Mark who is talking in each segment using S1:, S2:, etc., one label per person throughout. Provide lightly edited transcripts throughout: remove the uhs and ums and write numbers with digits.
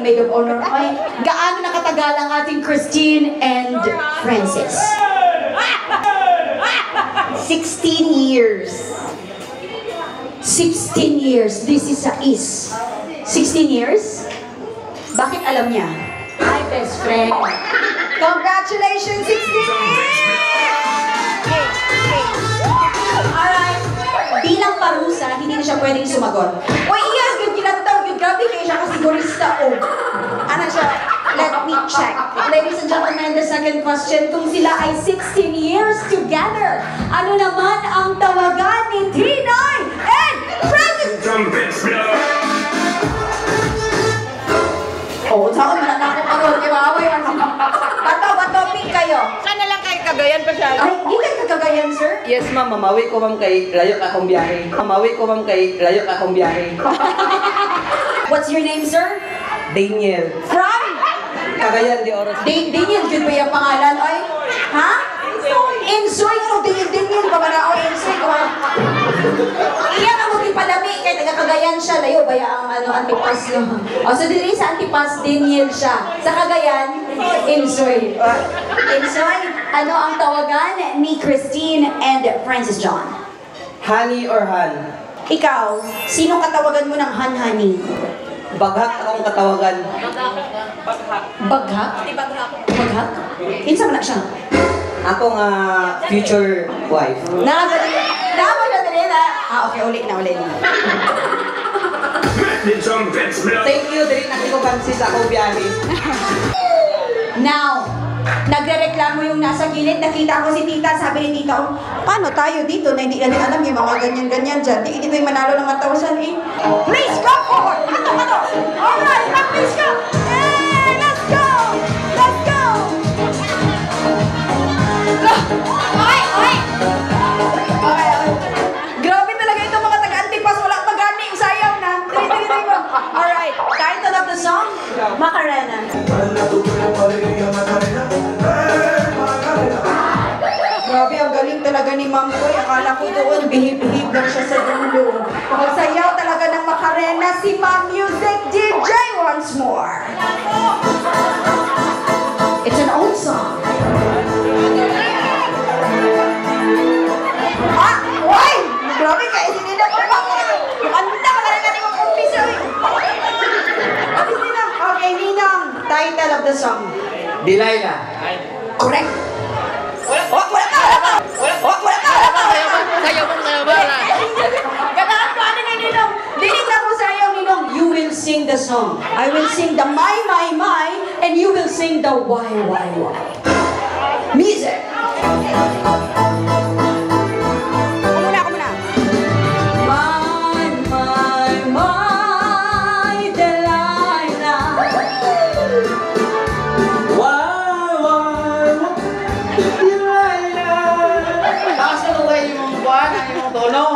S1: maid of honor. Ay, gaano nakatagal ang ating Christine and Francis?
S2: 16 years.
S1: 16 years. This is a is. 16 years? Bakit alam niya? Hi, best friend.
S2: Congratulations, 16 years!
S1: Alright. Bilang parusa, hindi na siya pwedeng sumagot.
S2: Uy, iya, good gilantaw, good grabe kayo siya kasigurista, oh. Ano siya? Let me check.
S1: Ladies and gentlemen, the second question, kung sila ay 16 years together, ano naman ang tawagan ni Tinay and Francis?
S3: Trumpets blow.
S1: Oh, saan man na ako karon kay maaway man sila.
S2: Bato, bato, pick kayo.
S4: Sana lang kay Cagayan pa siya.
S1: Ay, di ka kagagayan, sir?
S5: Yes, ma'am. Mamawi ko, ma'am, kay layo akong biyahe. Mamawi ko, ma'am, kay layo akong biyahe.
S1: What's your name, sir?
S5: Daniel.
S1: From?
S5: Cagayan de Oro.
S1: Daniel, yun ba yung pangalan? Ay, ha? Insoy,
S2: Ano, Daniel, Daniel, ba na? Oh, Insoy, ba?
S1: Iya ka mo palami kay taga Cagayan siya, layo ba ya ang ano Antipas, no? O so diri sa Antipas, Daniel siya. Sa Cagayan, Insoy. Insoy, ano ang tawagan ni Christine and Francis John?
S5: Honey or Han?
S2: Ikaw, sino katawagan mo ng Han Honey?
S5: Baghak akong katawagan.
S1: Baghak? Baghak? Insa man na siya?
S5: Ako nga future wife.
S2: Naa ba dili? Naa ba siya dili na? Ah, okay, ulit na, ulit na.
S3: Let the trumpets blow.
S5: Thank you, dili na ko Francis akong biyahe.
S1: Now, nagrereklamo yung nasa gilid.
S2: Nakita ko si tita, sabi ni tita, "Oh, paano tayo dito na hindi natin alam yung mga ganyan-ganyan dyan. Di, hindi tayo manalo ng 1,000 eh." Please come forward! Ano, ano? Alright, ma'am, please come! Hey, let's go! Let's go!
S1: Ay, ay!
S2: Okay. Grabe talaga ito mga taga-Antipas. Wala pa gani. Sayaw na. Dali, dali, dali. Alright. Title of the song?
S1: Macarena.
S2: Grabe, ang galing talaga ni Ma'am Koy. Akala ko doon, bihib-bihib lang siya sa dulo. Pagsayaw talaga ng Macarena si Ma'am Music DJ once more.
S1: It's an old song.
S2: Ah! Uy! Grabe ka, hindi na ko pa. Kanta ka na natin mong umpisa. Uy. Tapos Ninang. Okay, Ninang. Title of the song.
S5: Delilah.
S2: Correct. Wala, oh, wala ka, wala ka. Wala, oh, wala ka, wala ka.
S4: Sayaw ma'am, sayaw ba?
S2: Ganahan ko ano na Ninong. Dili na ko sa iyo, Ninong.
S1: You will sing the song. I will sing the my, my, my, and you will sing the why, why, why.
S2: Music. Ako muna, ako muna.
S1: My, my, my, Delilah.
S5: Why, Delilah.
S4: Taas na kayo yung buwan, ang yung tono.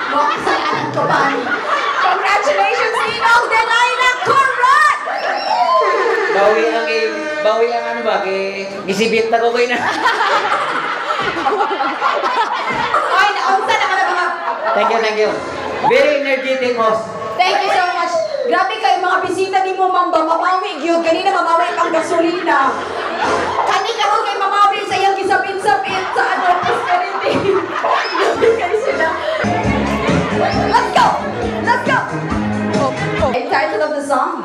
S1: Makasalanan ko pa.
S2: Congratulations, Ninong Delilah. Correct!
S5: Bawi ang ano ba, kay gisibit na ko kayo na.
S2: Ay, naunsa na ka na mga.
S5: Thank you, thank you. Very energetic host.
S2: Thank you so much. Grabe kayo mga bisita ni mo, Ma'am ba? Mamawi, gyud. Kanina mamawi pang gasolina. Kani karon kay mamawi sa iyang gisapin-sapin sa ano, prosperity. Grabe kayo sila. Let's go! Let's go!
S1: And title of the song?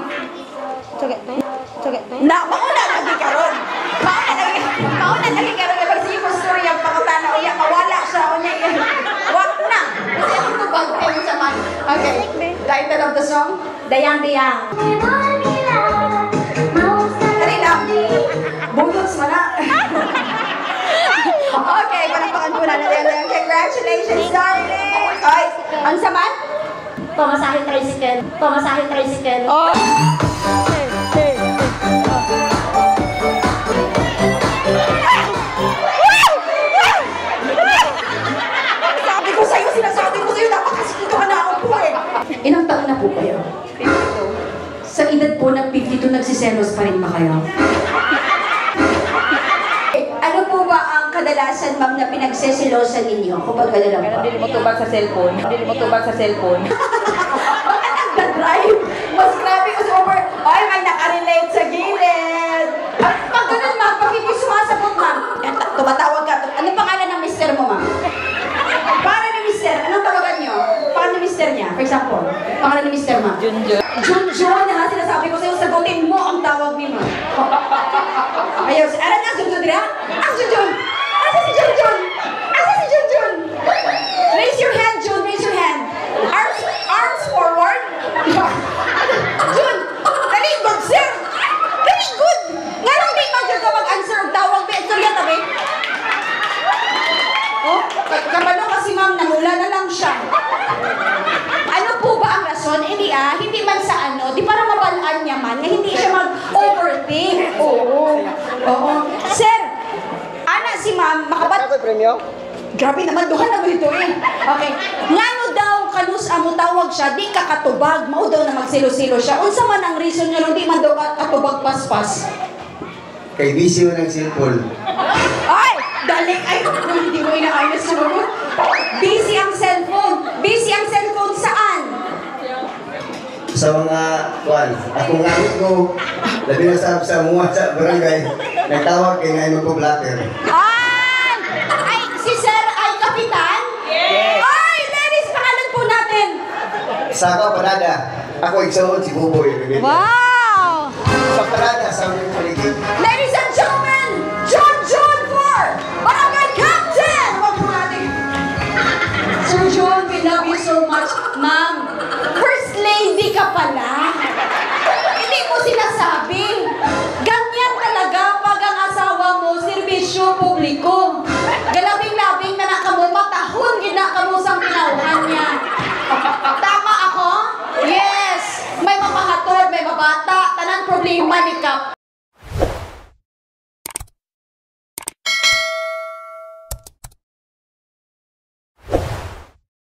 S2: Na, mauna lagi karon. Mauna lagi, mauna lagi karon kay sige ko story ang pangutana uya mawala siya unya iya. Wa na.
S1: Kasi ako ito bago kayo sa man.
S2: Okay. Title of the song?
S1: Dayang Dayang.
S2: Kani lang. Budots man na. Okay, palakpakan po natin. Congratulations, darling! Ay, ang saman?
S6: Pamasahe tricycle. Pamasahe tricycle.
S2: Sabi ko sa'yo, sinasabi ko sa'yo, dapat kasi dito ka naupo eh.
S1: Ilang taon na po kayo? 52. Sa edad po ng 52, nagsiselos pa rin ba kayo?
S2: Eh, ano po ba ang kadalasan, ma'am, na pinagsesilosan ninyo kapag ano lang po?
S4: Dili mo tubag sa cellphone. Dili mo tubag sa cellphone.
S2: Baka nagda-drive.
S1: For example, pangalan ni Mr. Ma.
S4: Junjun.
S1: Junjun, ha? Sinasabi ko sa'yo, sagutin mo ang tawag ni Ma. Ayaw, ara na, Junjun, dira? Ah, Junjun! Asa si Junjun? Asa si Junjun? Raise your hand, Jun, raise your hand. Arms, arms forward. Jun, dali, good, sir. Dali, good. Nganong di man jud ka mag-answer og tawag, be? Istorya ta, be? Oh, kabalo kasi, ma'am, namula na lang siya. Ano po ba ang rason? Hindi ah, hindi man sa ano, di para mabalaan niya man, nga hindi siya mag-overthink. Oo. Oo. Sir, ana si ma'am, makabat...
S5: Premyo?
S1: Grabe naman, duha na mo ito eh. Okay. Ngano daw, kanus amo tawag siya, di ka katubag, mao daw na magsilo-silo siya. Unsa man ang reason nga nung di man daw ka katubag paspas?
S7: Kay busy mo ng cellphone.
S1: Ay! Dali! Ay, kung hindi mo inaayos sumagot. Busy ang cellphone. Busy ang cellphone saan?
S7: Sa mga, kuan, akong amigo, labi na sa mga sa barangay, nagtawag kay nga magpo-blatter.
S1: Ay! Ay, si Sir ay kapitan? Yes! Ay, ladies, pangalan po natin.
S7: Sa ako, parada. Ako, igsoon si Buboy.
S1: Wow!
S7: Sa parada, sa aming paligid.
S1: Ladies and gentlemen, John John for Barangay Captain! Wag po natin. Sir John, we love you so much. Ma'am, First Lady ka pala. Hindi mo sinasabi. Ganyan talaga pag ang asawa mo, serbisyo publiko. Galabing-labing na kamo, matahon gid na kamo sa tinawhan niya. Tama ako? Yes! May mapahatod, may mabata, tanan problema ni Kap.